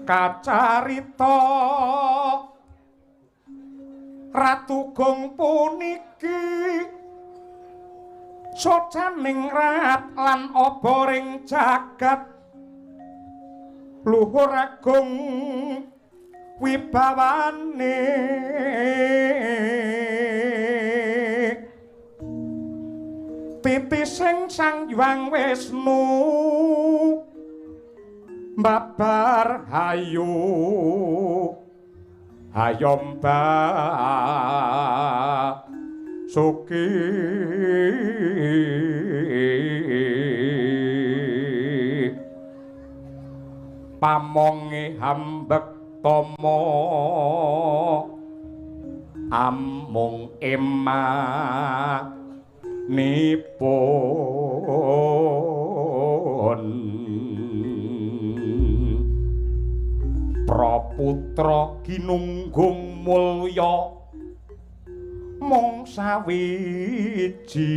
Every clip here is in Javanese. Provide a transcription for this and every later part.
Kacarita Ratu Gong puniki socaning rat lan oboring jagat luhur agung wibawane titising Sang Hyang Wisnu babar hayu hayom basuki pamonge hambek tama amung emanipun Praputra ginunggung mulya mung sawiji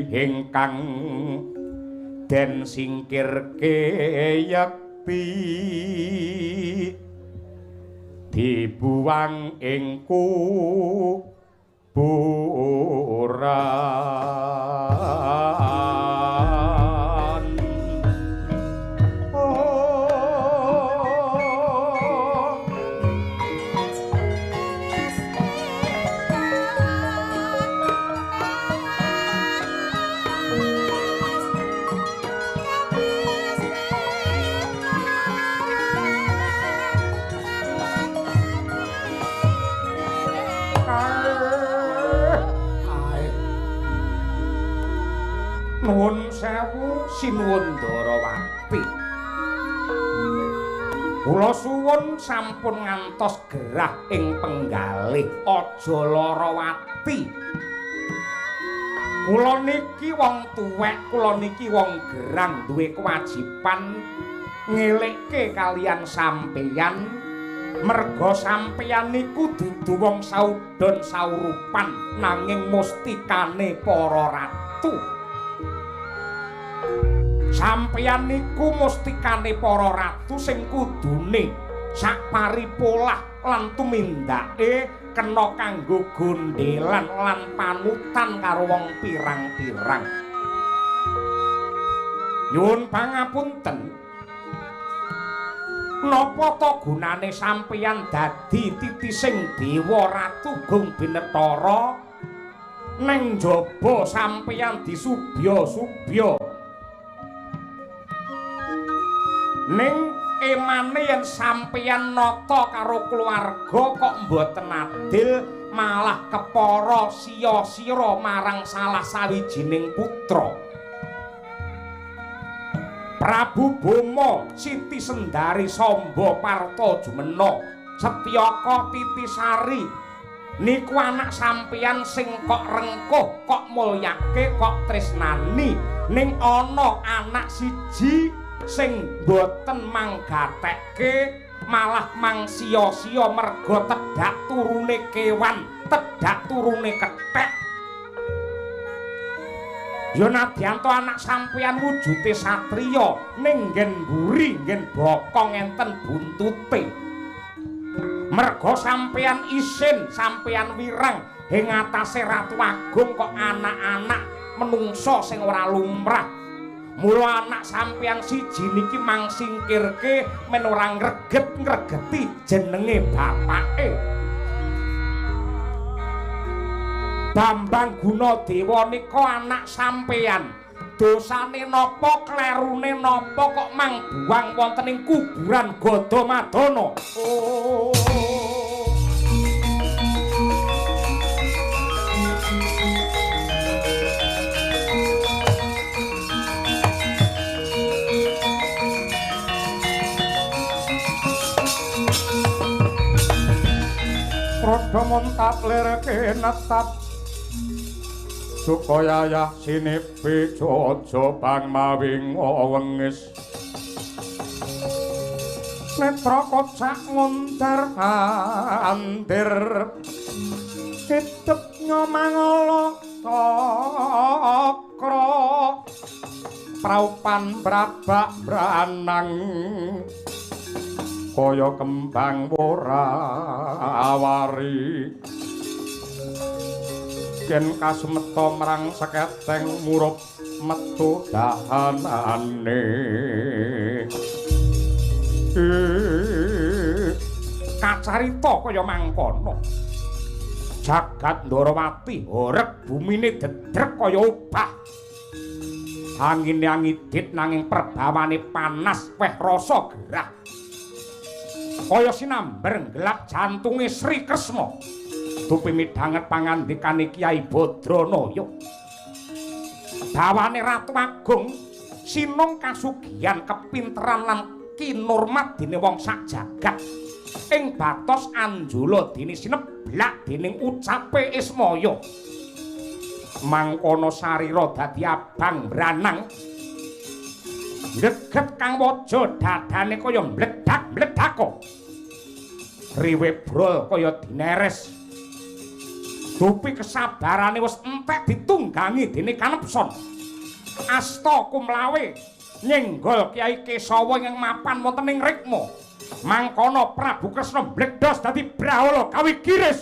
ingkang den singkirke yekti dibuang ing kuburan. Nuwun sewu Sinuwun Ndarawati. Kula suwun sampun ngantos gerah ing penggalih aja Larawati. Kula niki wong tuwek, kula niki wong gerang duwe kewajiban ngelekke kalian sampeyan merga sampeyan niku dudu wong saudon saurupan nanging mustikane para ratu. Sampeyan niku mustikane para ratu sing kudune sak paripolah lan tumindake kena kanggo gondhelan lan panutan karo wong pirang-pirang. Nyuwun pangapunten. Napa ta gunane sampeyan dadi titising dewa Ratu Gung Binetara neng njaba sampeyan disubya-subya? Ning emane yen sampeyan nata karo keluarga kok mboten adil malah kepara sia-sira marang salah sawijining putra. Prabu Boma Siti Sendari Samba Parta Jumena Setyaka Titisari niku anak sampeyan sing kok rengkuh, kok mulyake, kok tresnani. Ning ana anak siji sing boten manggatekke malah mangsia-sia merga tedhak turune kewan, tedhak turune kethek. Ya nadyan to anak sampeyan wujude satriya ning nggen mburi, nggen bokong enten buntute. Merga sampeyan isin, sampeyan wirang ing atase Ratu Agung kok anak-anak menungsa sing ora lumrah. Mula anak sampeyan siji niki mangsingkirke men ora ngreget-ngregeti jenenge bapake. Bambang Gunadewa nika anak sampeyan. Dosane napa, klerune napa kok mangbuang wonten ing kuburan Gadamadana? Oh. Rada montap lirke netap supaya yah sinipi aja bang mawi wengis netra kocak ngundar andir kidep nyomangala cakra praupan brabak branang Kaya kembang ora awari. Yen kasumeta marang seketeng murup metu dahanane. Kacarita kaya mangkono. Jagat Ndorowati horeg bumine dedrek kaya obah. Angine angidit nanging perbawane panas weh rasa gerah. Kaya sinamber nggelap jantunge Sri Kresna. Dupi midhanget pangandikane Kyai Badranaya. Bawane Ratu Agung sinung kasugihan kepinteran lan kinurmat dene wong sak jagat. Ing batos anjula dene sineblak dening ucape Ismaya. Mangkono sarira dadi abang branang. Nggeget kang waja dadane kaya mledhak-mledhako. Riwe brol kaya dineres. Dupi kesabarane wis entek ditunggangi dene kanepson. Asta kumlawe nyenggol Kyai Kesawa ingkang mapan wonten ing rikma. Mangkono Prabu Kresna mbledhos dadi brahala kawigiris.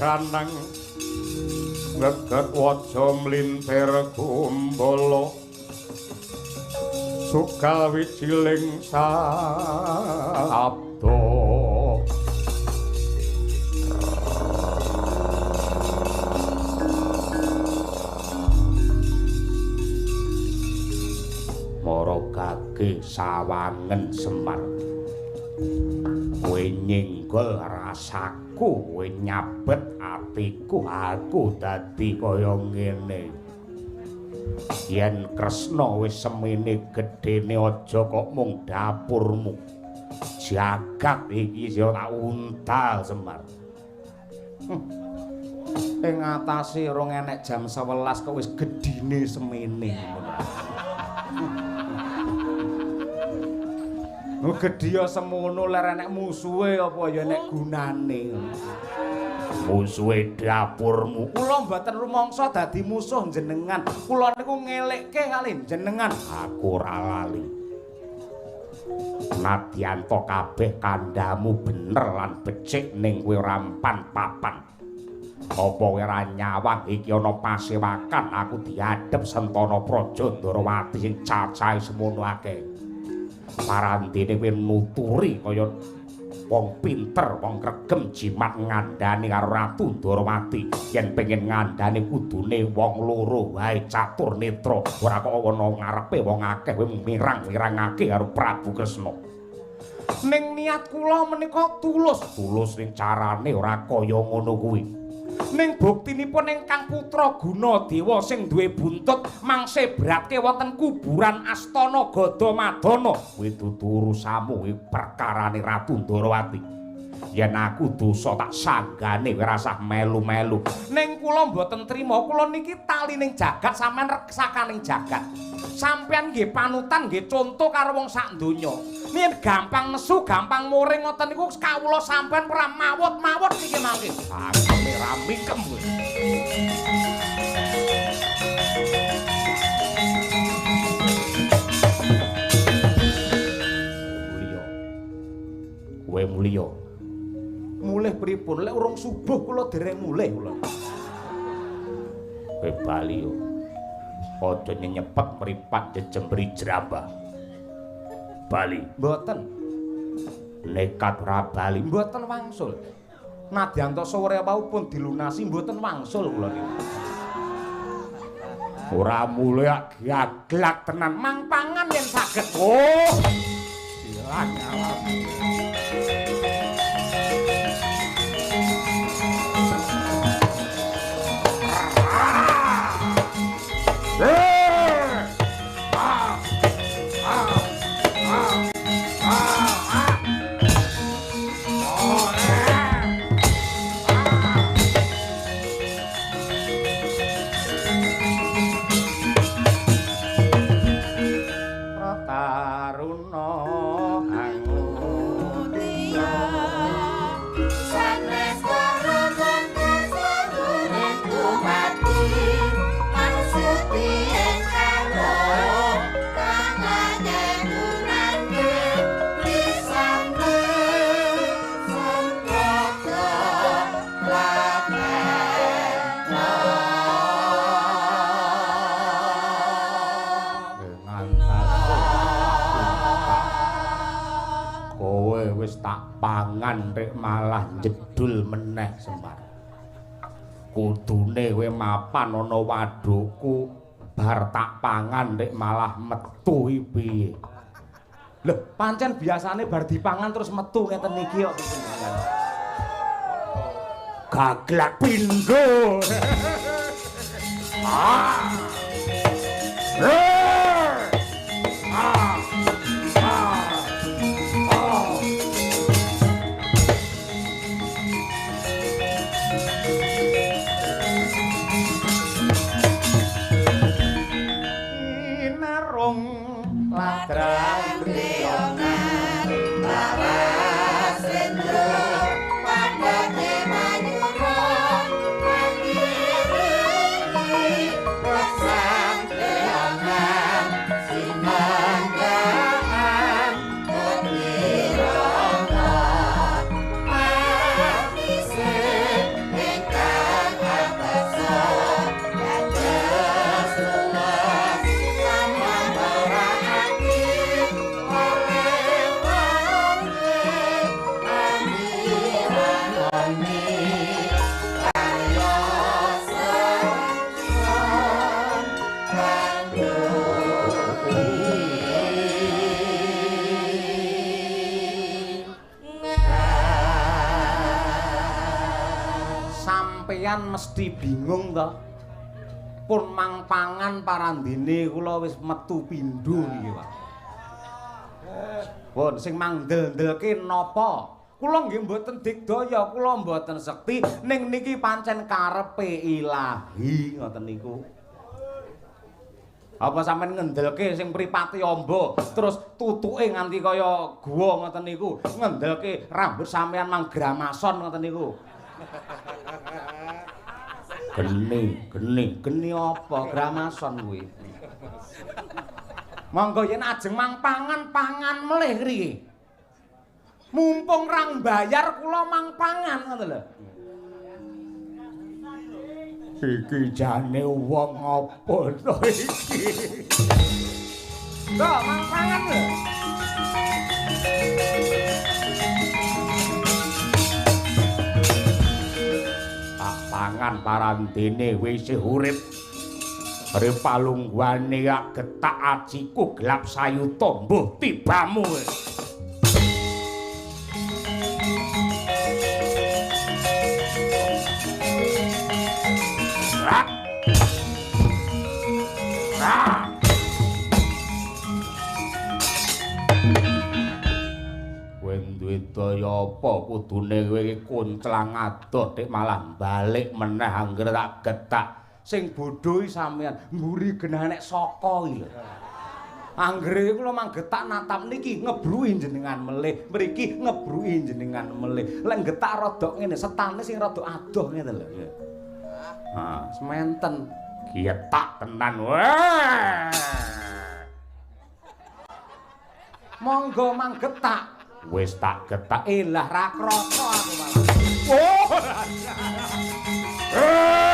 Branang ngeget waja mlintir gumbala sugal wijiling sabda. Mara gage sawangen Semar, kowe nyenggol rasaku, kowe nyabet atiku, aku dadi kaya ngene. Yen Kresna wis semene gedene aja kok mung dapurmu. Jagat iki ya tak untal Semar. Ing atase rong enek jam 11 kok wis gedine semene. Lho gedhe ya semono ler enek musuhe apa ya enek gunane. Musuhe dapurmu. Kula mboten rumangsa dadi musuh jenengan. Kula niku ngelekke kalih jenengan. Aku ora lali. Nadyanto kabeh kandhamu bener lan becik ning kowe ora ampan papan. Apa kowe ora nyawang iki ana pasewakan aku diadhep Sentana Praja Ndorowati sing cacahe semono akeh. Parandene kowe nuturi kaya wong pinter, wong regem jimat ngandhani karo Ratu Ndorowati. Yen pengen ngandhani kudune wong loro wae catur netra, ora kok ana ngarepe wong akeh kowe mirang-mirangake karo Prabu Kresna. Ning niat kula menika tulus. Tulus ning carane ora kaya ngono kuwi. Ning buktinipun ingkang putra Gunadewa sing duwe buntut mangse bratke wonten kuburan Astana Gadamadana. Kuwi dudu urusanmu, kuwi perkarane Ratu Ndorowati. Yen aku dosa tak sanggane kowe rasah melu-melu. Ning kula mboten trima, kula niki talining jagat sampean reksakaning jagat. Sampean nggih panutan nggih conto karo wong sak donya. Yen gampang nesu, gampang muring ngoten niku kawula sampean ora mawut-mawut niki mangke. Cangkeme ra mingkem kowe. Mulya. Kowe mulya. Mulih pripun? Lek urung subuh kula dereng mulih kula. Kowe bali yo. Aja nyenyepet mripat jejembri jrambah. Bali. Mboten. Nekat ora bali. Mboten wangsul. Nadyan to sore wau pun dilunasi mboten wangsul kula niku. Ora mulih gaglak tenan mang pangan yen saged. Oh. Ilang awak. Pangan rek malah jedul meneh Semar. Kudune kowe mapan ana wadhuku bar tak pangan rek malah metu iki piye? Lho, pancen biasane bar dipangan terus metu ngeten niki kok panjenengan. Gaglak pindho. Ah. Ah. Ah. Ah. Ladrang Griyongan laras endro pandhate manyura mangiringi reksan Griyongan sinanggaan ketiranga manise ingkang abasa dados luwes Sampeyan mesti bingung to. Pun mang pangan parandene kula wis metu pindho niki, Pak. Pun sing mangdel-ndelke napa? Kula nggih mboten digdaya, kula mboten sekti, ning niki pancen karepe ilahi ngoten niku. Apa sampeyan ngendelke sing mripate amba terus tutuke nganti kaya guwa ngoten niku, ngendelke rambut sampeyan mang gramason ngoten niku. Geni, geni, geni apa gramason kuwi? Monggo yen ajeng mang pangan, pangan melih mriki. Mumpung rang bayar kula mang pangan ngoten lho. Iki jane wong apa to iki? Kok mang pangan lho. Tak pangan parandene wis urip. Rep palungguhane yak getak ajiku gelap sayuta mbuh tibamu. Kowe duwe daya apa kudune kowe iki kunclang adoh dik malah balik meneh angger tak getak. Sing bodho iki sampean mburi genah nek saka iki lho. Anggere kula manggetak natap niki ngebruki jenengan melih, mriki ngebruki jenengan melih. Lek getak rada ngene, setane sing rada adoh ngene lho. Ha, sementen. Getak tenan. Wah. Monggo manggetak. Wis tak getak. Elah ra krasa aku malah. Oh.